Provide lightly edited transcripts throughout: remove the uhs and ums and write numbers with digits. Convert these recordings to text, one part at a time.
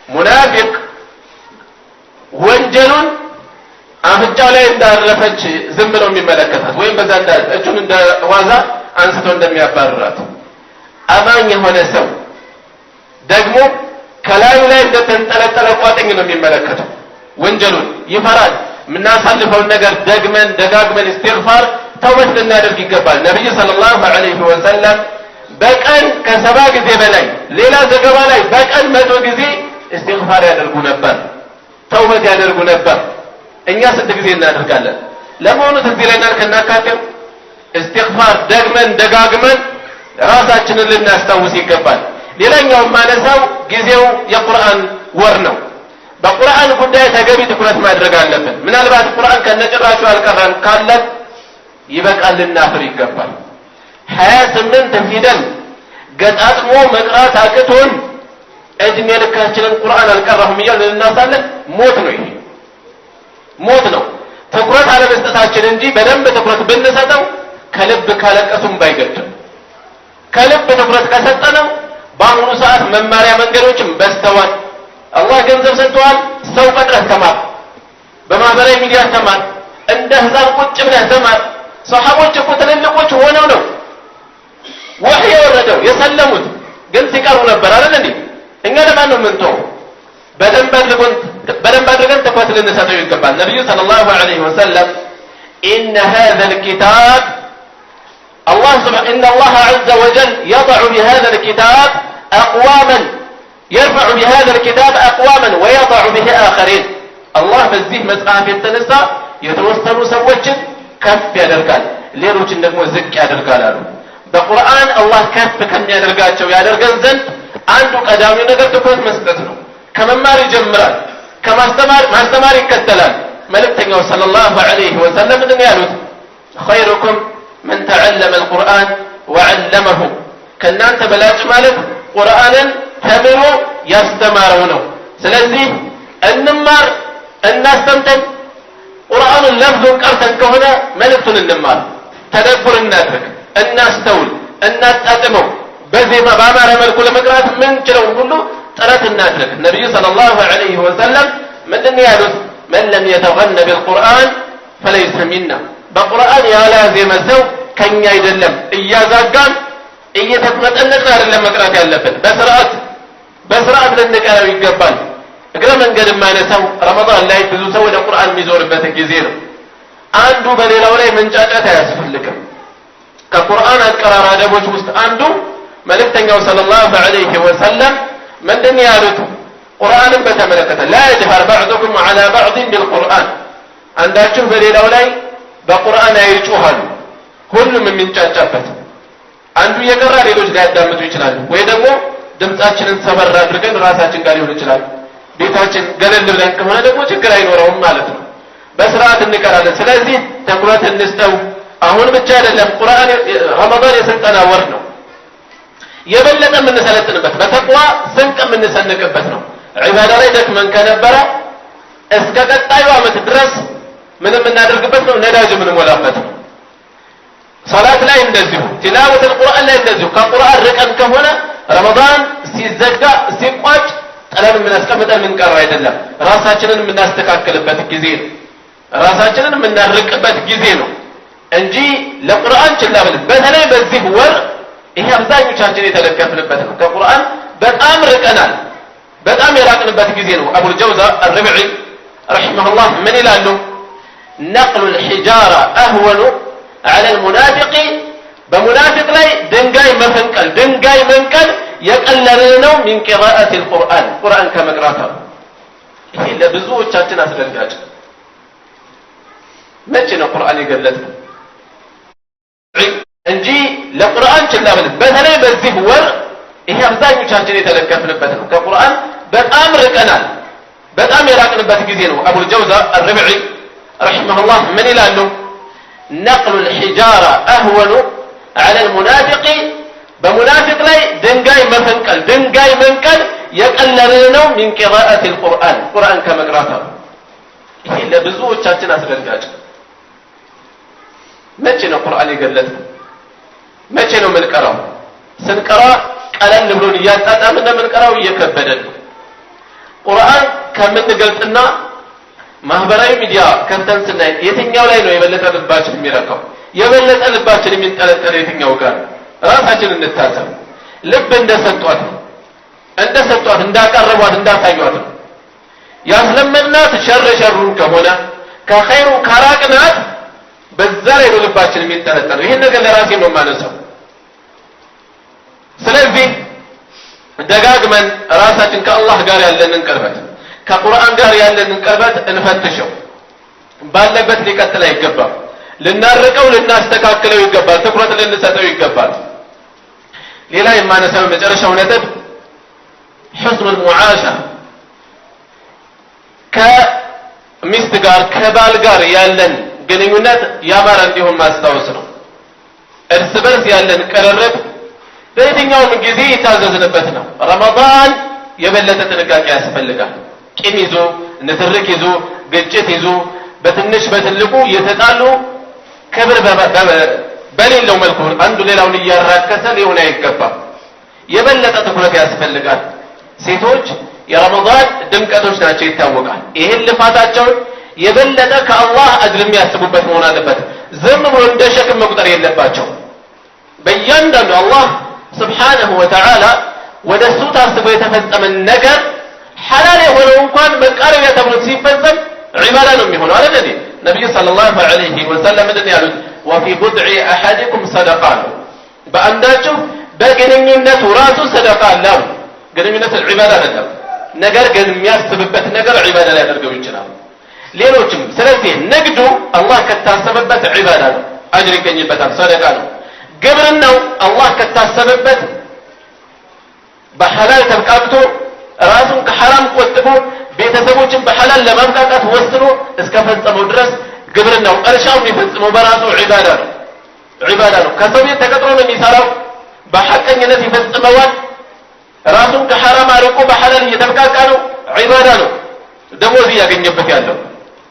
ሙናፊቅ ወንጀሉን አፍንጫው ላይ እንዳረፈች ዝም ብለው የሚመለከታት ወይም በዛ እጁን እንደ ዋዛ አንስቶ እንደሚያባርራት፣ አማኝ የሆነ ሰው ደግሞ ከላዩ ላይ እንደተንጠለጠለ ቋጥኝ ነው የሚመለከተው። ወንጀሉን ይፈራል። የምናሳልፈውን ነገር ደግመን ደጋግመን እስትግፋር ተውበት ልናደርግ ይገባል። ነቢዩ صلى الله عليه وسلم በቀን ከ70 ጊዜ በላይ፣ ሌላ ዘገባ ላይ በቀን 100 ጊዜ እስትግፋር ያደርጉ ነበር፣ ተውበት ያደርጉ ነበር። እኛ ስንት ጊዜ እናደርጋለን? ለመሆኑ ትዝ ይለናል ከናካቴው? እስትግፋር ደግመን ደጋግመን ራሳችንን ልናስታውስ ይገባል። ሌላኛው ማነሳው ጊዜው የቁርአን ወር ነው። በቁርአን ጉዳይ ተገቢ ትኩረት ማድረግ አለብን። ምናልባት ቁርአን ከነጭራሹ አልቀራን ካለን ይበቃል፣ ልናፍር ይገባል። 28 ፊደል ገጣጥሞ መቅራት አቅቶን እድሜ ልካችንን ቁርአን አልቀራሁም እያልን ልናሳለን ሞት ነው። ይሄ ሞት ነው። ትኩረት አለመስጠታችን እንጂ በደንብ ትኩረት ብንሰጠው ከልብ ካለቀሱም ባይገድም ከልብ ትኩረት ከሰጠነው በአሁኑ ሰዓት መማሪያ መንገዶችም በዝተዋል። አላህ ገንዘብ ሰጥተዋል። ሰው ቀጥረህ ተማር፣ በማህበራዊ ሚዲያ ተማር፣ እንደ ህፃን ቁጭ ብለህ ተማር። ሰሓቦች እኮ ትልልቆች ሆነው ነው ወህይ የወረደው የሰለሙት፣ ግን ሲቀሩ ነበር አይደል እንዴ? እኛ ለማን ነው የምንተው? በደንብ አድርገን ትኩረት ልንሰጠው ይገባል። ነቢዩ صلى الله عليه وسلم إن هذا الكتاب الله سبحانه إن الله عز وجل يضع بهذا الكتاب أقواما، يرفع بهذا الكتاب أقواما ويضع به آخرين። አላህ በዚህ መጽሐፍ የተነሳ የተወሰኑ ሰዎችን ከፍ ያደርጋል፣ ሌሎችን ደግሞ ዝቅ ያደርጋል አሉ። በቁርአን አላህ ከፍ ከሚያደርጋቸው ያደርገን ዘንድ አንዱ ቀዳሚው ነገር ትኩረት መስጠት ነው። ከመማር ይጀምራል፣ ከማስተማር ማስተማር ይከተላል። መልእክተኛው صلى الله عليه وسلم ምንድን ነው ያሉት? خيركم من تعلم القرآن وعلمه፣ ከእናንተ በላጭ ማለት ቁርአንን ተምሮ ያስተማረው ነው። ስለዚህ እንማር፣ እናስተምተን። ቁርአኑን ለፍዙን ቀርተን ከሆነ መልእክቱን እንማር፣ ተደቡር እናድርግ፣ እናስተውል፣ እናጣጥመው። በዜማ በአማረ መልኩ ለመቅራት ምንችለውን ሁሉ ጥረት እናድርግ። ነቢዩ صلى الله عليه وسلم ምንድን ነው ያሉት? من لم يتغن بالقرآن فليس منا፣ በቁርአን ያላዜመ ሰው ከኛ አይደለም። እያዛጋን እየተቁነጠነጥን አይደለም መቅራት ያለብን፣ በስርዓት በስርዓት ልንቀራው ይገባል። እግረ መንገድ የማነሳው ረመዳን ላይ ብዙ ሰው ወደ ቁርአን የሚዞርበት ጊዜ ነው። አንዱ በሌላው ላይ መንጫጫት አያስፈልግም። ከቁርአን አቀራር አደቦች ውስጥ አንዱ መልእክተኛው صلى الله عليه وسلم ምንድን ያሉት? ቁርአንን በተመለከተ لا يجهر بعضكم على بعض بالقرآن፣ አንዳችሁ በሌላው ላይ በቁርአን አይጩሃሉ። ሁሉም የሚንጫጫበት አንዱ እየቀራ ሌሎች ሊያዳምጡ ይችላሉ። ወይ ደግሞ ድምጻችንን ሰበር አድርገን ራሳችን ጋር ሊሆን ይችላል። ቤታችን ገለል ብለን ከሆነ ደግሞ ችግር አይኖረውም ማለት ነው። በስርዓት እንቀራለን። ስለዚህ ትኩረት እንስጠው። አሁን ብቻ አይደለም፣ ቁርአን ረመዳን የስልጠና ወር ነው። የበለጠ የምንሰለጥንበት፣ በተቅዋ ስንቅ የምንሰንቅበት ነው። ዒባዳ ላይ ደክመን ከነበረ እስከ ቀጣዩ ዓመት ድረስ ምን የምናደርግበት ነው? ነዳጅ የምንሞላበት ነው። ሰላት ላይ እንደዚሁ፣ ቲላወተል ቁርአን ላይ እንደዚሁ። ከቁርአን ርቀን ከሆነ ረመዳን ሲዘጋ ሲቋጭ ጥለን የምናስቀምጠን የምንቀረው አይደለም። ራሳችንን የምናስተካክልበት ጊዜ ነው። ራሳችንን የምናርቅበት ጊዜ ነው እንጂ ለቁርአን ችላ ብለን፣ በተለይ በዚህ ወር ይሄ አብዛኞቻችን የተለከፍንበት ነው። ከቁርአን በጣም ርቀናል። በጣም የራቅንበት ጊዜ ነው። አቡል ጀውዛ አልርብዒ رحمه الله ምን ይላሉ? نقل الحجارة أهون على المنافق፣ በሙናፊቅ ላይ ድንጋይ መፈንቀል ድንጋይ መንቀል የቀለለ ነው من قراءة القرآن፣ ቁርአን ከመቅራት አሉ። ይሄ ለብዙዎቻችን አስደንጋጭ። መቼ ነው ቁርአን የገለጥነው? እንጂ ለቁርአን ችላ ብለን በተለይ በዚህ ወር ይሄ አብዛኞቻችን የተለከፍንበት ነው። ከቁርአን በጣም ርቀናል። በጣም የራቅንበት ጊዜ ነው። አቡል ጀውዛ አልርብዒ رحمه الله ምን ይላሉ? نقل الحجارة أهون على المنافق፣ በሙናፊቅ ላይ ድንጋይ መፈንቀል ድንጋይ መንቀል የቀለለ ነው من قراءة القرآن፣ ቁርአን ከመቅራት አሉ። ይሄ ለብዙዎቻችን አስደንጋጭ። መቼ ነው ቁርአን የገለጥነው? መቼ ነው የምንቀራው? ስንቀራ ቀለል ብሎን እያጣጣምን ነው የምንቀራው? እየከበደን ነው። ቁርአን ከምንገልጥና ማህበራዊ ሚዲያ ከፍተን ስናይ የትኛው ላይ ነው የበለጠ ልባችን የሚረካው? የበለጠ ልባችን የሚንጠለጠለው የትኛው ጋር? ራሳችን እንታዘብ። ልብ እንደሰጧት ነው፣ እንደሰጧት፣ እንዳቀረቧት፣ እንዳሳዩት ነው። ያስለመድናት ሸር ሸሩን ከሆነ፣ ከኸይሩ ካራቅናት በዛ ላይ ነው ልባችን የሚንጠለጠለው። ይህን ነገር ለራሴ ነው የማነሳው። ስለዚህ ደጋግመን ራሳችን ከአላህ ጋር ያለንን ቅርበት፣ ከቁርአን ጋር ያለንን ቅርበት እንፈትሸው። ባለበት ሊቀጥል አይገባም። ልናርቀው፣ ልናስተካክለው ይገባል። ትኩረት ልንሰጠው ይገባል። ሌላ የማነሳው የመጨረሻው ነጥብ حسن المعاشرة፣ ከሚስት ጋር ከባል ጋር ያለን ግንኙነት ያማረ እንዲሆን ማስታወስ ነው። እርስ በርስ ያለን ቅርርብ በየትኛውም ጊዜ የታዘዝንበት ነው። ረመዳን የበለጠ ጥንቃቄ ያስፈልጋል። ቂም ይዞ፣ ንትርክ ይዞ፣ ግጭት ይዞ፣ በትንሽ በትልቁ የተጣሉ ክብር በሌለው መልኩ አንዱ ሌላውን እያራከሰ ሊሆን አይገባም። የበለጠ ትኩረት ያስፈልጋል። ሴቶች የረመዳን ድምቀቶች ናቸው፣ ይታወቃል። ይህን ልፋታቸውን የበለጠ ከአላህ አጅር የሚያስቡበት መሆን አለበት። ዝም ብሎ እንደ ሸክም መቁጠር የለባቸው። በእያንዳንዱ አላህ ስብሓነሁ ወተዓላ ወደ እሱ ታስቦ የተፈጸመን ነገር ሐላል የሆነው እንኳን መቃረቢያ ተብሎ ሲፈጸም ዒባዳ ነው የሚሆነው፣ አይደል እንዴ? ነቢዩ ሰለላሁ ዐለይሂ ወሰለም ምንድን ያሉት? ወፊ ቡድዒ አሐዲኩም ሰደቃ ነው። በአንዳችሁ በግንኙነቱ ራሱ ሰደቃ አለ አሉ። ግንኙነት ዒባዳ አይደለም፣ ነገር ግን የሚያስብበት ነገር ዒባዳ ሊያደርገው ይችላል። ሌሎችም። ስለዚህ ንግዱ አላህ ከታሰበበት ዒባዳ ነው፣ አጅር ይገኝበታል፣ ሰደቃ ነው። ግብርናው አላህ ከታሰበበት በሐላል ተብቃቅቶ፣ ራሱን ከሐራም ቆጥቦ፣ ቤተሰቦችን በሐላል ለማብቃቃት ወስኖ እስከፈጸመው ድረስ ግብርናው፣ እርሻው የሚፈጽመው በራሱ ዒባዳ ነው፣ ዒባዳ ነው። ከሰው ቤት ተቀጥሮ ነው የሚሰራው፣ በሐቀኝነት ይፈጽመዋል። ራሱን ከሐራም አርቆ በሐላል እየተብቃቃ ነው፣ ዒባዳ ነው። ደሞዝ እያገኘበት ያለው፣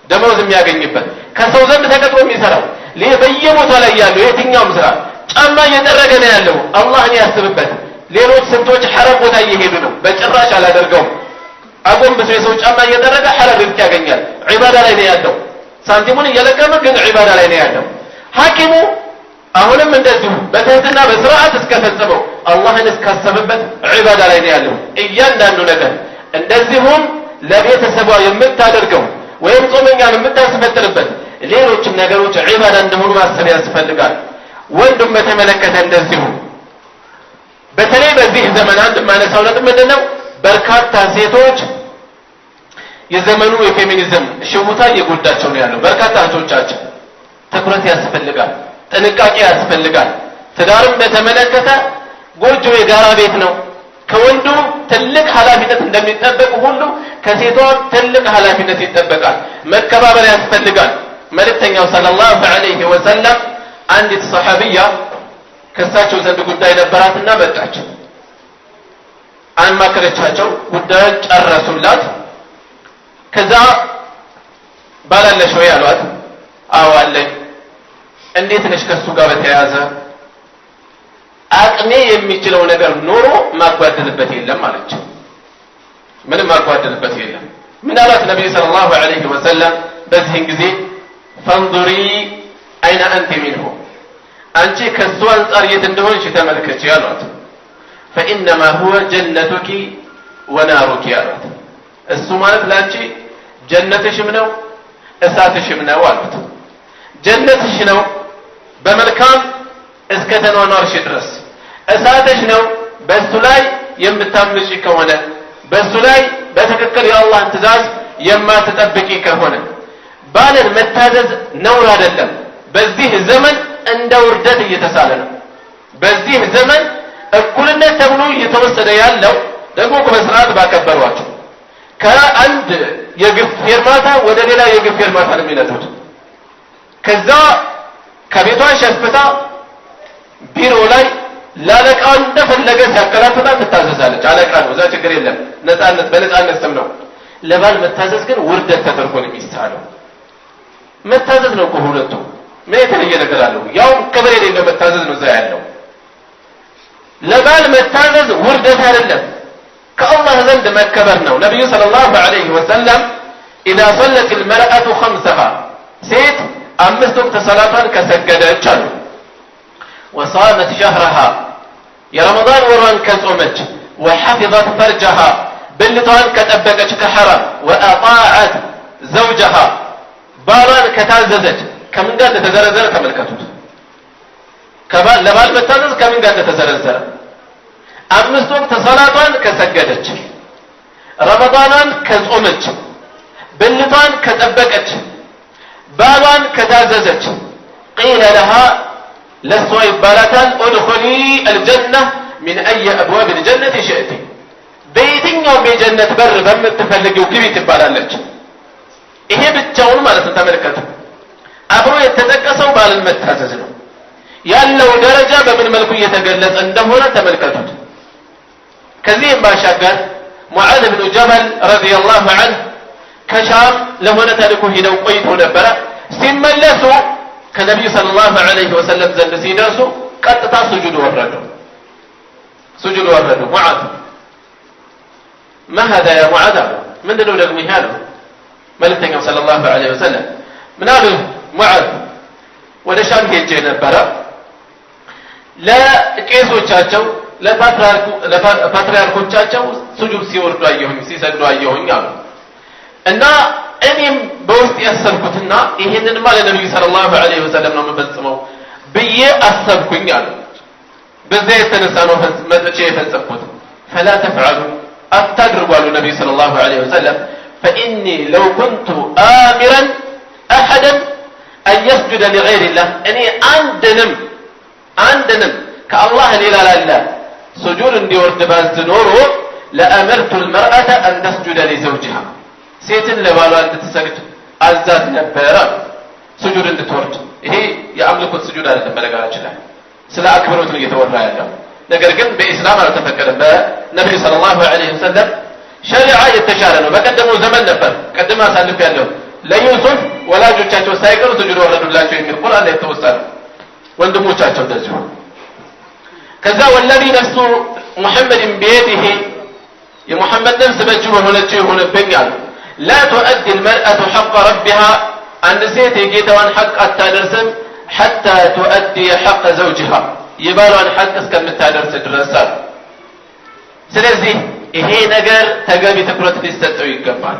ደሞዝ የሚያገኝበት፣ ከሰው ዘንድ ተቀጥሮ የሚሰራው፣ በየቦታ ላይ ያለው የትኛውም ስራ፣ ጫማ እየጠረገ ነው ያለው፣ አላህን ያስብበት። ሌሎች ስንቶች ሐራም ቦታ እየሄዱ ነው። በጭራሽ አላደርገውም። አጎንብሶ የሰው ጫማ እየጠረገ ሐላል ርዝቅ ያገኛል። ዒባዳ ላይ ነው ያለው። ሳንቲሙን እየለቀመ ግን ዒባዳ ላይ ነው ያለው። ሐኪሙ አሁንም እንደዚሁ በትህትና በስርዓት እስከፈጸመው፣ አላህን እስካሰበበት ዒባዳ ላይ ነው ያለው። እያንዳንዱ ነገር፣ እንደዚሁም ለቤተሰቧ የምታደርገው ወይም ጾመኛን የምታስፈጥርበት ሌሎችም ነገሮች ዒባዳ እንደሆኑ ማሰብ ያስፈልጋል። ወንዱም በተመለከተ እንደዚሁ። በተለይ በዚህ ዘመን አንድ የማነሳው ነጥብ ምንድን ነው? በርካታ ሴቶች የዘመኑ የፌሚኒዝም ሽውታ እየጎዳቸው ነው ያለው። በርካታ እህቶቻችን ትኩረት ያስፈልጋል፣ ጥንቃቄ ያስፈልጋል። ትዳርም በተመለከተ ጎጆ የጋራ ቤት ነው። ከወንዱ ትልቅ ኃላፊነት እንደሚጠበቅ ሁሉ ከሴቷ ትልቅ ኃላፊነት ይጠበቃል። መከባበር ያስፈልጋል። መልእክተኛው ሰለላሁ ዐለይሂ ወሰለም አንዲት ሰሐቢያ ከእሳቸው ዘንድ ጉዳይ ነበራትና መጣች። አማከረቻቸው፣ ጉዳዩን ጨረሱላት። ከዛ ባላለሽ ወይ አሏት። አዎ አለኝ። እንዴት ነሽ ከሱ ጋር በተያያዘ? አቅሜ የሚችለው ነገር ኖሮ ማጓደልበት የለም አለች። ምንም ማጓደልበት የለም። ምን አላት ነቢዩ ሰለላሁ ዐለይሂ ወሰለም በዚህን ጊዜ? ፈንዙሪ አይነ አንቲ ሚንሁ፣ አንቺ ከሱ አንጻር የት እንደሆንሽ ተመልከቺ አሏት። ፈኢነማ ሁወ ጀነቱኪ ወናሩኪ አሏት። እሱ ማለት ለአንቺ ጀነትሽም ነው እሳትሽም ነው አሉት። ጀነትሽ ነው በመልካም እስከ ተኗኗርሽ ድረስ፣ እሳትሽ ነው በእሱ ላይ የምታምጪ ከሆነ፣ በእሱ ላይ በትክክል የአላህን ትእዛዝ የማትጠብቂ ከሆነ። ባልን መታዘዝ ነውር አይደለም። በዚህ ዘመን እንደ ውርደት እየተሳለ ነው። በዚህ ዘመን እኩልነት ተብሎ እየተወሰደ ያለው ደግሞ በስርዓት ባከበሯቸው ከአንድ የግፍ ፌርማታ ወደ ሌላ የግፍ ፌርማታ ነው የሚነዱት። ከዛ ከቤቷ ሸፍታ ቢሮ ላይ ለአለቃው እንደፈለገ ሲያከላፍታ ትታዘዛለች። አለቃ ነው፣ እዛ ችግር የለም። ነፃነት በነፃነት ስም ነው። ለባል መታዘዝ ግን ውርደት ተደርጎ ነው የሚሳለው። መታዘዝ ነው እኮ ሁለቱ፣ ምን የተለየ ነገር አለው? ያው ክብር የሌለው መታዘዝ ነው እዛ ያለው። ለባል መታዘዝ ውርደት አይደለም። ከአላህ ዘንድ መከበር ነው። ነቢዩ صلى الله عليه وسلم إذا صلت المرأة خمسها ሴት አምስት ወቅት ሰላቷን ከሰገደች አሉ፣ وصامت شهرها የረመዳን ወሯን ከጾመች፣ وحفظت فرجها ብልቷን ከጠበቀች ከሐራም፣ وأطاعت زوجها ባሏን ከታዘዘች። ከምን ጋር እንደተዘረዘረ ተመልከቱት። ለባል መታዘዝ ከምን ጋር እንደተዘረዘረ፣ አምስት ወቅት ሰላቷን ከሰገደች፣ ረመዳኗን ከጾመች፣ ብልቷን ከጠበቀች፣ ባሏን ከታዘዘች፣ قيل لها ለእሷ ይባላታል ادخلي الجنة من أي أبواب الجنة شئت በየትኛውም የጀነት በር በምትፈልጊው ግቢ ትባላለች። ይሄ ብቻውን ማለት ነው። ተመልከቱ፣ አብሮ የተጠቀሰው ባልን መታዘዝ ነው። ያለው ደረጃ በምን መልኩ እየተገለጸ እንደሆነ ተመልከቱት። ከዚህም ባሻገር ሙዓዝ ብኑ ጀበል رضي الله عنه ከሻም ለሆነ ተልእኮ ሂደው ቆይተው ነበረ። ሲመለሱ ከነቢዩ صلى الله عليه وسلم ዘንድ ሲደርሱ ቀጥታ ስጁድ ወረዱ። ስጁድ ወረዱ። ሙዓዝ ما هذا يا معاذ አሉ። ምንድነው ደግሞ ይሄ አሉ። መልእክተኛው صلى الله عليه وسلم ምን አሉ? ሙዓዝ ወደ ሻም ሄጄ ነበረ፣ ለቄሶቻቸው ለፓትርያርኮቻቸው ስጁድ ሲወርዱ አየሁኝ፣ ሲሰግዱ አየሁኝ አሉ። እና እኔም በውስጥ ያሰብኩትና ይሄንንማ ለነቢዩ صلى الله عليه وسلم ነው የምፈጽመው ብዬ አሰብኩኝ አሉ። በዚያ የተነሳ ነው መጥቼ የፈጸምኩት። فلا تفعلوا አታድርጉ አሉ ነቢዩ صلى الله عليه وسلم። فإني لو كنت آمرا أحدا أن يسجد لغير الله እኔ አንድንም ከአላህ ሌላ ላለ ስጁድ እንዲወርድ ባዝ ኖሮ لأمرت المرأة أن تسجد لزوجها ሴትን ለባሏ እንድትሰግድ አዛት ነበረ፣ ስጁድ እንድትወርድ። ይሄ የአምልኮት ስጁድ አይደለም፣ በነገራችን ላይ ስለ አክብሮት ነው እየተወራ ያለው። ነገር ግን በኢስላም አልተፈቀደም። በነቢዩ صلى الله عليه وسلم ሸሪዓ የተሻለ ነው። በቀደመው ዘመን ነበር ቀድም አሳልፍ ያለው ለዩሱፍ ወላጆቻቸው ሳይቀሩ ስጁድ ወረዱላቸው የሚል ቁርአን ላይ የተወሳ ነው። ወንድሞቻቸው እንደዚሁ። ከዛ والذي نفس محمد بيده የሙሐመድ ነፍስ በእጁ በሆነችው የሆነብኝ አሉ፣ لا تؤدي المرأة حق ربها አንድ ሴት የጌታዋን ሐቅ አታደርስም حتى تؤدي حق زوجها የባሏን ሐቅ እስከምታደርስ ድረስ አሉ። ስለዚህ ይሄ ነገር ተገቢ ትኩረት ሊሰጠው ይገባል።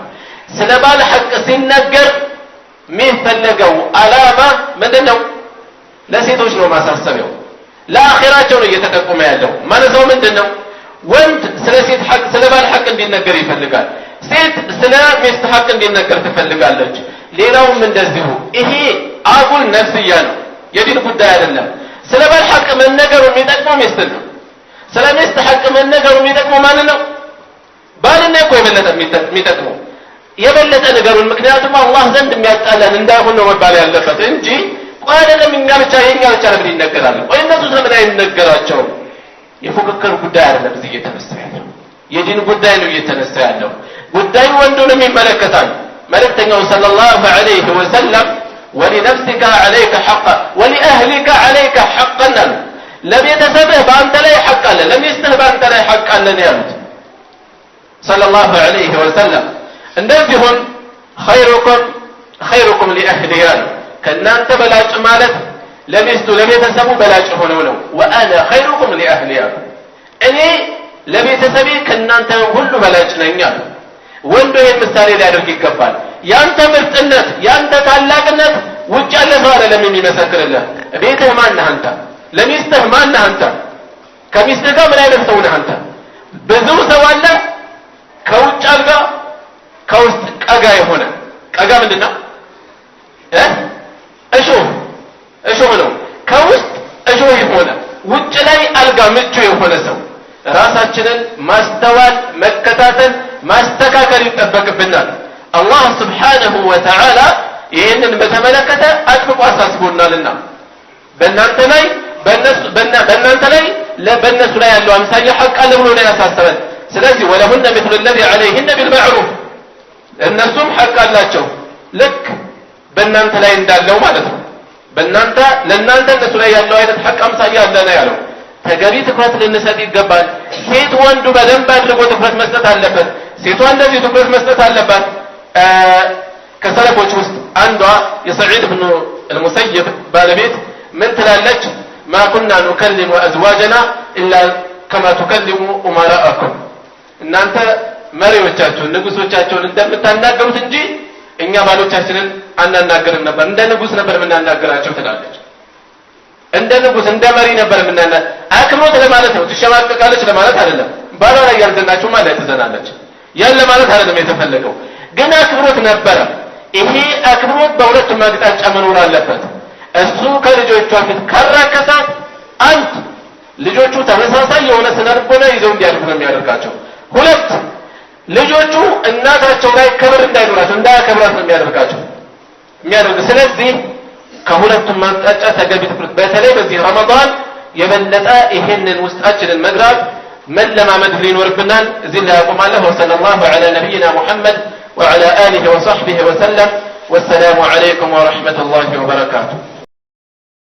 ስለ ባል ሐቅ ሲነገር የሚፈለገው ዓላማ ምንድን ነው? ለሴቶች ነው ማሳሰቢያው፣ ለአኼራቸው ነው እየተጠቆመ ያለው። ማለዛው ምንድን ነው? ወንድ ስለ ሴት ሐቅ፣ ስለ ባል ሐቅ እንዲነገር ይፈልጋል። ሴት ስለ ሚስት ሐቅ እንዲነገር ትፈልጋለች። ሌላውም እንደዚሁ። ይሄ አጉል ነፍስያ ነው፣ የዲን ጉዳይ አይደለም። ስለ ባል ሐቅ መነገሩ የሚጠቅመው ሚስትን ነው። ስለ ሚስት ሐቅ መነገሩ የሚጠቅመው ማን ነው? ባልና እኮ የበለጠ የሚጠቅመው የበለጠ ነገሩን። ምክንያቱም አላህ ዘንድ የሚያጣላን እንዳይሆን ነው መባል ያለበት እንጂ ቆይ አይደለም እኛ ብቻ የኛ ብቻ ለምን ይነገራል? ቆይ እነሱ ለምን አይነገራቸውም? የፉክክር ጉዳይ አይደለም እዚህ እየተነሳ ያለው፣ የዲን ጉዳይ ነው እየተነሳ ያለው። ጉዳዩ ወንዱንም ይመለከታል። መልእክተኛው صلى الله عليه وسلم ولنفسك عليك حقا ولأهلك عليك حقا አሉ። ለቤተሰብህ በአንተ ላይ ሐቅ አለ፣ ለሚስትህ በአንተ ላይ ሐቅ አለ ነው ያሉት صلى الله عليه وسلم። እንደዚሁም خيركم خيركم لأهله አሉ። ከእናንተ በላጭ ማለት ለሚስቱ ለቤተሰቡ በላጭ ሆነው ነው። وأنا خيركم لأهلي አሉ። እኔ ለቤተሰቤ ከእናንተ ሁሉ በላጭ ነኝ አሉ። ወንዱ ይህን ምሳሌ ሊያደርግ ይገባል። ያንተ ምርጥነት ያንተ ታላቅነት ውጭ ያለ ሰው አይደለም የሚመሰክርልህ። ቤትህ ማነህ አንተ? ለሚስትህ ማነህ አንተ? ከሚስትህ ጋር ምን አይነት ሰው ነህ አንተ? ብዙ ሰው አለ ከውጭ አልጋ ከውስጥ ቀጋ የሆነ። ቀጋ ምንድን ነው? እሾህ እሾህ ነው። ከውስጥ እሾህ የሆነ ውጭ ላይ አልጋ ምቹ የሆነ ሰው። ራሳችንን ማስተዋል፣ መከታተል፣ ማስተካከል ይጠበቅብናል። አላህ ስብሓነሁ ወተዓላ ይህንን በተመለከተ አጥብቆ አሳስቦናልና በእናንተ ላይ በእናንተ ላይ በእነሱ ላይ ያለው አምሳያ ሐቅ አለ ብሎ ነው ያሳሰበን። ስለዚህ ወለሁነ ሚስሉ ለዚ ዐለይሂነ ቢልማዕሩፍ እነሱም ሐቅ አላቸው ልክ በእናንተ ላይ እንዳለው ማለት ነው። በእናንተ ለእናንተ እነሱ ላይ ያለው አይነት ሐቅ አምሳያ አለ ነው ያለው። ተገቢ ትኩረት ልንሰጥ ይገባል። ሴት ወንዱ በደንብ አድርጎ ትኩረት መስጠት አለበት። ሴቷ እንደዚህ ትኩረት መስጠት አለባት። ከሰለፎች ውስጥ አንዷ የሰዒድ ብኑ አልሙሰይብ ባለቤት ምን ትላለች? ما كنا نكلم أزواجنا إلا كما تكلموا أمراءكم፣ እናንተ መሪዎቻቸውን ንጉሶቻቸውን እንደምታናገሩት እንጂ እኛ ባሎቻችንን አናናገርም ነበር፣ እንደ ንጉስ ነበር የምናናገራቸው ትላለች። እንደ ንጉስ እንደ መሪ ነበር የምናና አክብሮት ለማለት ነው። ትሸማቀቃለች ለማለት አይደለም። ባሏ ላይ ያልዘናችሁ ማለት ትዘናለች። ያን ለማለት አይደለም የተፈለገው፣ ግን አክብሮት ነበረ። ይሄ አክብሮት በሁለቱም አቅጣጫ መኖር አለበት። እሱ ከልጆቿ ፊት ካራከሳት፣ አንድ ልጆቹ ተመሳሳይ የሆነ ስነ ልቦና ይዘው እንዲያድጉ ነው የሚያደርጋቸው። ሁለት ልጆቹ እናታቸው ላይ ክብር እንዳይኖራቸው፣ እንዳያከብራት ነው የሚያደርግ። ስለዚህ ከሁለቱም አቅጣጫ ተገቢ ትኩረት፣ በተለይ በዚህ ረመዳን የበለጠ ይሄንን ውስጣችንን መግራት መለማመድ ሊኖርብናል። እዚህ ላይ አቆማለሁ። وصلى الله على نبينا محمد وعلى آله وصحبه وسلم، والسلام عليكم ورحمة الله وبركاته.